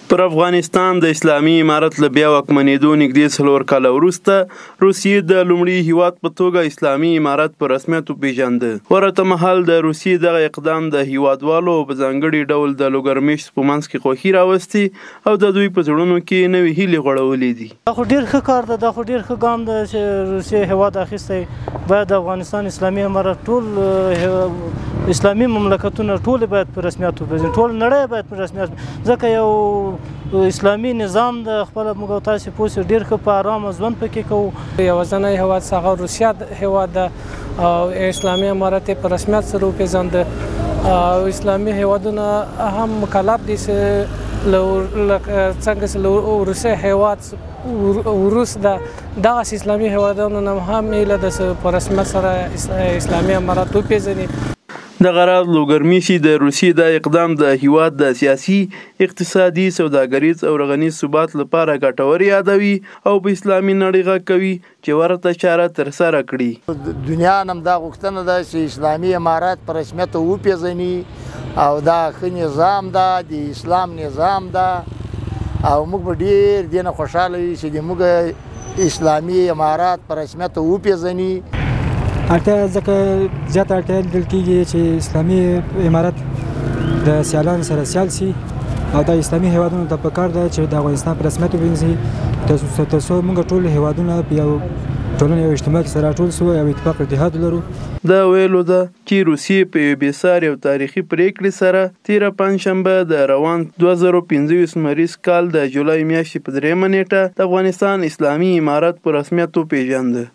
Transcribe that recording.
پر افغانستان د اسلامي امارت له بیا واکمنېدو نږدې 4 کاله وروسته روسیې د لومړي هیواد په توګه اسلامي امارت په رسمیت وپېژانده. ورته مهال د روسیې دغه اقدام د هیوادوالو او په ځانګړي ډول د لوګر مېشتو په منځ کې خوښي راوستې او د دوی په زړونو کې نوې هیلې غوړولې دي. دا خو ډېر ښه کار ده، دا خو ډېر ښه ګام ده چې روسیې هیواد اخیستی. باید د افغانستان اسلامي امارت ټول اسلامي مملکتونه ټول باید په رسمیت وپېژني، ټول نړۍ باید په رسمیت، ځکه یو اسلامي نظام د خپل موږ او تاسې پوه شو ډېر ښه په ارامه ژوند پکې کوو. یوازنی هیواد چې هغه روسیا هیواد ده او اسلامي امارت یې په رسمیت سره وپېژانده او اسلامي هیوادونه هم مکلف دي چې څنګه چې له روسیې هیواد وروس ده دغسې اسلامي هیوادونو نه هم هیله ده چې په رسمیت سره اسلامي امارت وپېژني. دغه راز لوګر میشي د روسیې دا اقدام د هیواد د سیاسي، اقتصادي، سوداګریز او رغنیز ثبات لپاره ګټور یادوي او په اسلامي نړۍ غږ کوي چې ورته چاره ترسره کړي. دنیا نم دا غوښتنه ده چې اسلامي امارت په رسمیت وپېژني او دا ښه نظام ده، د اسلام نظام ده او موږ به ډېر دې نه خوشحاله یو چې د موږ اسلامي امارات په رسمیت وپېژني. اړتیا ځکه زیاته اړتیا لیدل کېږي چې اسلامي امارت د سیالانو سره سیال سي او دا اسلامي هیوادونو ته پکار ده چې د افغانستان په رسمیت وپېژني تر څو موږ ټول هیوادونه په یو ټولنه یو اجتماع کې سره راټول سو او اتفاق اتحاد ولرو. دا ویلو ده چې روسیې په یوې بېسارې او تاریخي پرېکړې سره تېره پنجشنبه د روان 2025 لمریز کال د جولای میاشتې په 3مه نېټه د افغانستان اسلامي امارت په رسمیت وپېژانده.